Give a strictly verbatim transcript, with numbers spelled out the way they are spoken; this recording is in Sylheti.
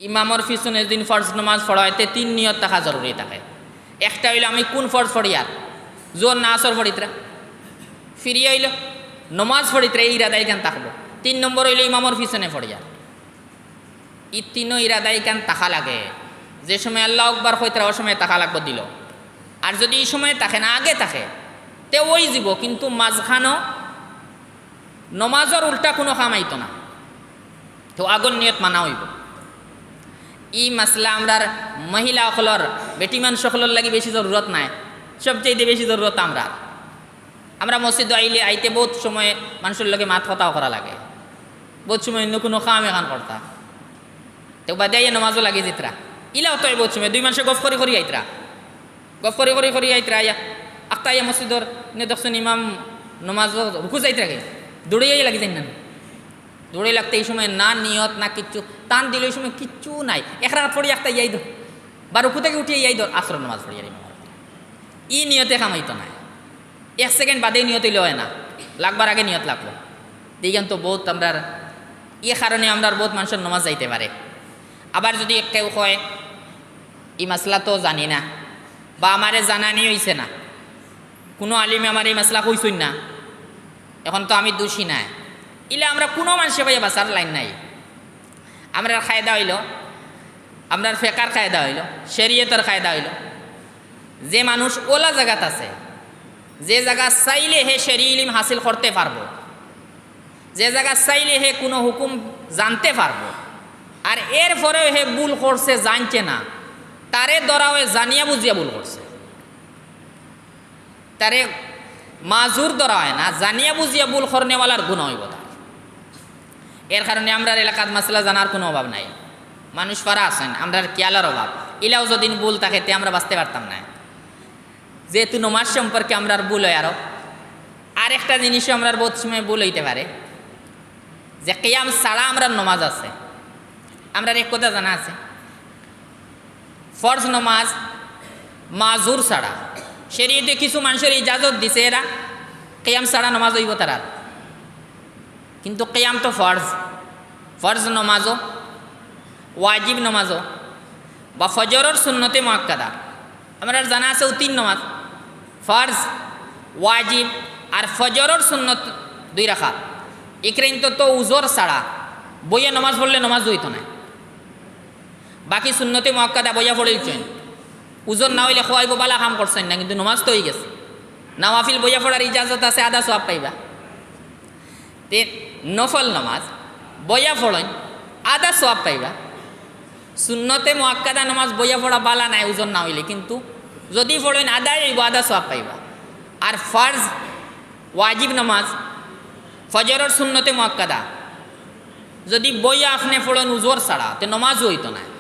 ইমামর পিছনে যুদি ফরজ নমাজ পড়া অয়, তে তিন নিয়ত থাকা জরুরি থাকে। একটা অইলো আমি কুন ফরজ পড়িয়ার, জোহর না আসর পড়িত্রা, ফিরিয়া অইলো নমাজ পড়িত্রা, এই ইরাদা ইখান থাকবো। তিন নম্বর অইলো ইমামর পিছনে পড়িয়ার। ই তিনো ইরাদা ইখান থাকা লাগে। যে সময় আল্লাহু আকবার কইত্রা, অউ সময় থাকা লাগবো দিলো। আর যুদি ই সময় থাকে না, আগে থাকে, তে অইযিবো, কিন্তু মাঝখানো নমাজর উল্টা কুনু কাম আইতো না। তো আগর নিয়ত মানা অইবো। ই মাসলা আমরার মহিলা অকলর, বেটি মানুষ অকলর লাগি বেশি জরুরত নাই, সবচাইতে বেশি জরুরত আমরার। আমরা মসজিদো আইলে, আইতে বউত সময় মানষর লগে মাত কথাও করা লাগে, বউত সময় অইন্য কুনু কাম এখান করতা, তেউ বাদে আইয়া নমাজো লাগি যিত্রা। ইলাও তো অয় বউত সময় দুই মানষে গফ করি করি আইত্রা, গফ করি করি করি আইত্রা, আইয়া আখতা আইয়া মসজিদর নে দেখছইন ইমাম নমাজো রুকু যাইত্রা কে, দৌড়াইয়া লাগি যাইন না। দৌড়াই লাগতে ই সময় না নিয়ত না কিচ্ছু, টান দিলে ই সময় কিচ্ছু নাই। এক রাকাত পড়ি আখতা ইয়াই ধর, বা রুকু থাকি উঠিয়া ইয়াই ধর, আসরর নমাজ পড়িয়ার ইমাম। ই নিয়তে কাম অইতো নায়। এক সেকেন্ড বাদে নিয়ত অইলে অয় না, লাগবার আগে নিয়ত লাগবো। ইখান তো বউত আমরার, ই কারণে আমরার বউত মানষর নমাজ যাইতে পারে। আবার যুদি কেউ কয়, "ই মাসলা তো জানি না, বা আমারে জানানি অইছে না, কুনু আলিমে আমারে ই মাসলা কইছইন না, এখন তো আমি দোষী নায়", ইলা আমরা কুনু মানষে কইয়া বাঁচার লাইন নাই। আমরার কায়দা অইলো, আমরার ফেকার কায়দা অইলো, শরিয়তর কায়দা অইলো, যে মানুষ অলা জাগাত আছে, যে জাগা চাইলে হে শরি ইলিম হাসিল করতে পারবো, যে জাগা চাইলে হে কুনু হুকুম জানতে পারবো, আর এর পরেও হে ভুল করছে, জানছে না, তারে ধরা অয় জানিয়া বুঝিয়া ভুল করছে। তারে মাজুর ধরা অয় না, জানিয়া বুঝিয়া ভুল করনেওয়ালার গুনা অইবো তার। এর কারণে আমরার এলাকাত মাসলা জানার কুনু অভাব নাই। মানুষ ফারা আছইন, আমরার খিয়ালর অভাব। ইলাও যুদি ভুল থাকে, তে আমরা বাঁচতে পারতাম নায়। যেহেতু নমাজ সম্পর্কে আমরার ভুল অয়, আরো আরেকটা জিনিসও আমরার বউত সময় ভুল অইতে পারে, যে কিয়াম ছাড়া আমরার নমাজ আছে। আমরার এক কথা জানা আছে, ফরজ নমাজ মাজুর ছাড়া। শরিয়তে কিছু মানষরে ইজাজত দিছে, এরা কিয়াম ছাড়া নমাজ অইবো তারার। কিন্তু কিয়াম তো ফরজ, ফরজ নমাজও, ওয়াজিব নমাজও, বা ফজরর সুন্নতে মুআক্কাদা। আমরার জানা আছে অউ তিন নমাজ, ফরজ, ওয়াজিব আর ফজরর সুন্নত দুই রাকাত। ইকরাইন তো, তো উজর ছাড়া বইয়া নমাজ পড়লে নমাজ অইতো নায়। বাকি সুন্নতে মুআক্কাদা বইয়া পড়িলছইন, উজর না অইলে কওয়া অইবো বালা কাম করছইন না, কিন্তু নমাজ তো অইগেছে। নওয়াফিল বইয়া পড়ার ইজাজত আছে, আধা সওয়াব পাইবা। তে নফল নমাজ বইয়া পড়ইন, আধা সওয়াব পাইবা। সুন্নতে মুআক্কাদা নমাজ বইয়া পড়া বালা নায়, উজর না অইলে, কিন্তু যুদি পড়ইন আধাই অইবো, আধা সওয়াব পাইবা। আর ফরজ, ওয়াজিব নমাজ, ফজরর সুন্নতে মুআক্কাদা, যুদি বইয়া আপনে পড়ইন উজর ছাড়া, তে নমাজও অইতো নায়।